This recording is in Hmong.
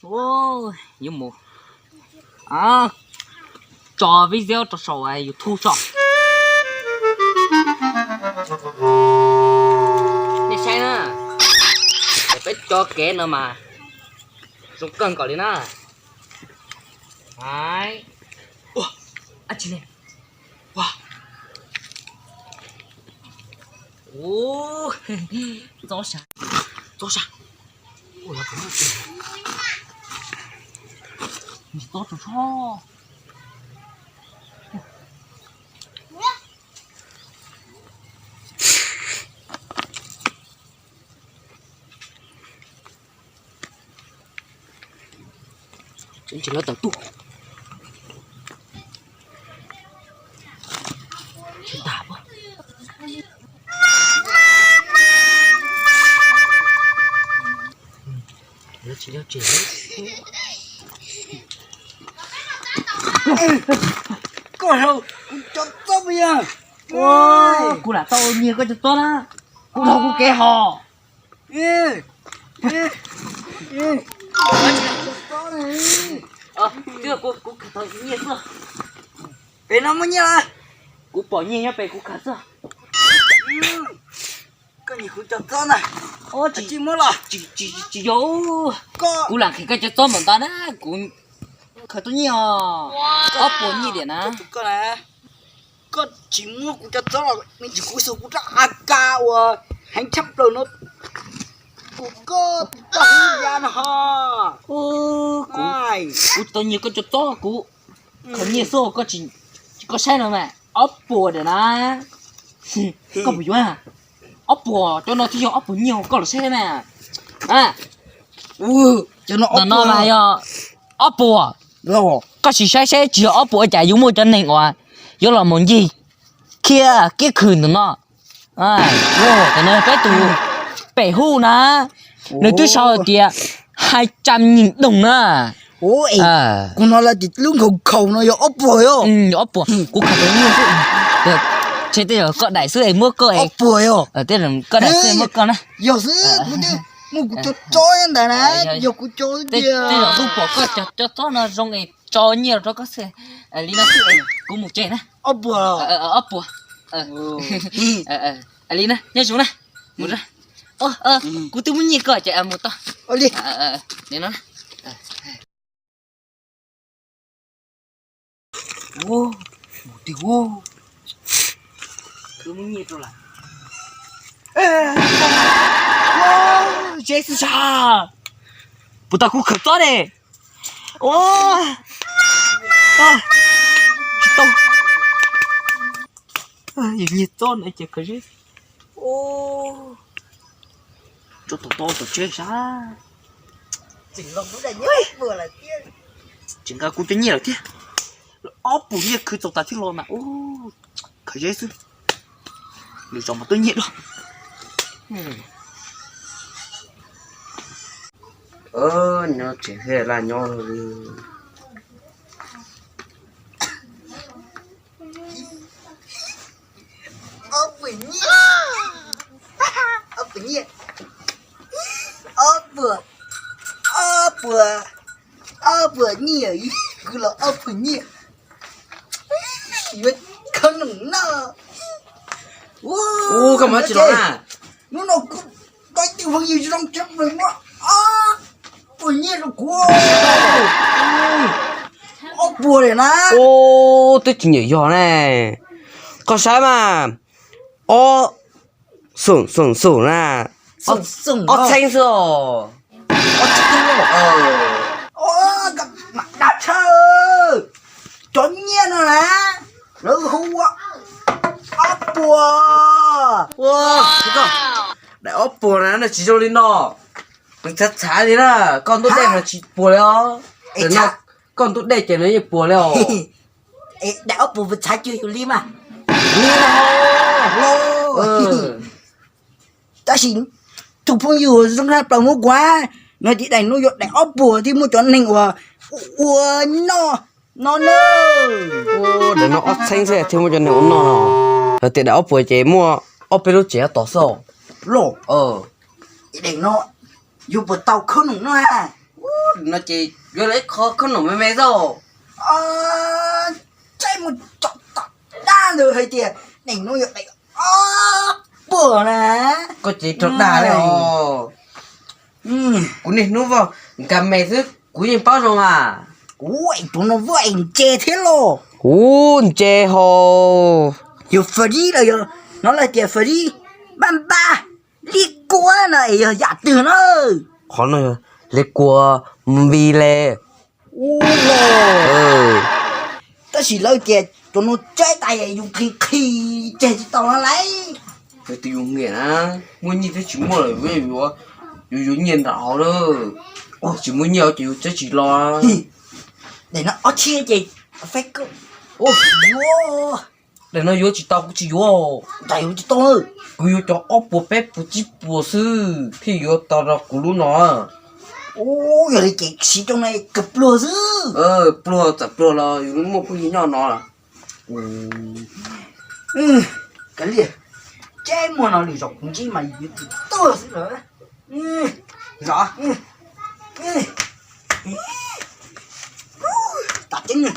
Yuav mus tso video rau saum YouTube tso. Nej saib na, peb cov kev no mas zoo kawg nkaus li na. Txob sa, txob sa. Txob rau soj. Tseem tsis lawv tawm tuaj. Tsis tas. Koj, kuv cov txob puas yog? Kuv lam tau nyiag koj cov txob na. Kuv dhau kuv kev hos. Twb yog kuv khaws tau nyiaj xwb. Pem no muaj nyiaj los? Kuv pom nyiaj nyob pem kuv khaws xwb. Koj nyiag kuv cov txob ntag. Tsis muab los? Tsis yog. Kuv lam qhia koj cov txob npaum ntawd na, kuv khaws tau nyiaj os. Ob puas nyiaj diam na. Koj tsis muab kuv cov txob los me ntsis kuv xuas kuv rab A K uas heev tshaj plaws no. Kuv koj tau ya no ho. Kuv tau nyiag koj cov txob, kuv khaws nyiaj xwb, koj tsis, koj saib no mas ob puas diam na. Koj puas yuav? Ob puas, cov no thiaj yog ob puas nyiaj, koj los saib na. Ntawm no mas yog ob puas. Koj sim saib saib tsis yog ob puas ua cas yuav muaj cov neeg uas yuav los mus ncig khiab kiab khw ntawm no. Ntawm no peb tus pem hu na, nws twb sau tias hai trăm nghìn đồng na. Kuv hnov lawv tias lub nkhaus khaus no yog ob puas os. Ob puas, kuv khaws tau nyiaj xwb. Tseg tej zaum koj daim xwb es muab koj, ob puas os. Tej zaum koj daim xwb es muab koj na. Yog xwb, kuv muab kuv cov txob ntawd na, yog kuv cov tiag. Tej zaum kuv pom koj cov txob no zoo es tso nyiaj rau koj xwb. Li no xwb, kuv mus tsev na. Ob puas. Ob puas. Li na, nyob zoo na. Mus, kuv twb muab nyiaj koj ces mus tau. Li no. Mus twg ua? Twb muab nyiaj rau lawm. Tsev xwb sas. Puas tau kuv khaws txob ne? Tsis tau. Yus nyiag txob no ces khaws zeb. Tso tom tau tom tsev sas. Tseem nqa kuv cov nyiaj lawm thiab. Ob puas nyiaj khwv txaus tas thiab los mas. Khaws zeb xwb. Lwm zaus mas tuaj nyiag dua. Nyob tsev thiab laj nyob li. Ob puas nyiaj, ob puas nyiaj, ob puas, ob puas, ob puas nyiaj, kwv los ob puas nyiaj. Yuav khawb noom noj. Ub, koj mus tsis los na. Hnub no kuv tau ib tug phooj ywg zoo tshaj plaws muab ob puas nyiaj rau kuv. Ob puas li na. Ub, twb tsis nyam yog ne. Koj saib mas. Ob, xoom xoom xoom na. Ob txheeb xwb os. Cov nyiaj no na, lawv hu ua ob puas. Ua, daim ob puas na, nws tsis zoo li no. Nws txhav txhav li na, koj ntuj dej mas tsis puas li os. Koj ntuj dej ces nws yeej puas li os. Daim ob puas puas txhav cuag yus li mas. Li no. Tab sis tus phooj ywg zoo tshaj plaws muab kuv, no ces daim no yog daim ob puas thiaj muaj cov neeg uas ua noj no na. Daim no ob txheeb xwb thiaj muaj cov neeg ua noj no. Yog tias daim ob puas ces muaj ob peb lub tsev tos xwb. Los, daim no yuav puas tau khawb noom noj na? No ces yuav los ib qho khob noom me me xwb. Tsaib mus tsom tom dab ntawd hais tias nees hnub yuav dai ob puas na. Koj ces raug dag li os. Kuv niaj hnub voj nkag me xwb kuv yeej paub zoo a. Kuv es tus no voj es ntse thiab los. Kuv ntse hos. Yog faj dib los yog, no lawv tias faj dib, npaj npaj, li kua no es yog yam twg na? Qhov no yog li kua, npis les. Tab sis lawv tias tus no tsaib tas yus qhi qhi tseg tsis tau no lauj. Yog tus yus nyiam na, muaj nyiaj thiab tsis muaj los yus yuav nyiaj nram hauv na. Tsis muaj nyiaj ces yus tsaib tsis los. Daim no ob txhiab ces feb koj. Daim no yuav tsis tau kuv tsis yuav. Daim yuav tsis tau, kuv yuav cov ob puas peb puas tsib puas xwb thiaj yuav tau rau kuv lub no. Yog li ces siv rau no kawg pluag xwb. Pluag txawm pluag los yus muaj phooj ywg nyob no. Kav liam, tsaib muag no lwm zaus kuv ntsib mas yus yuav tsum tuag xwb lawm. Zov, tas ceeb.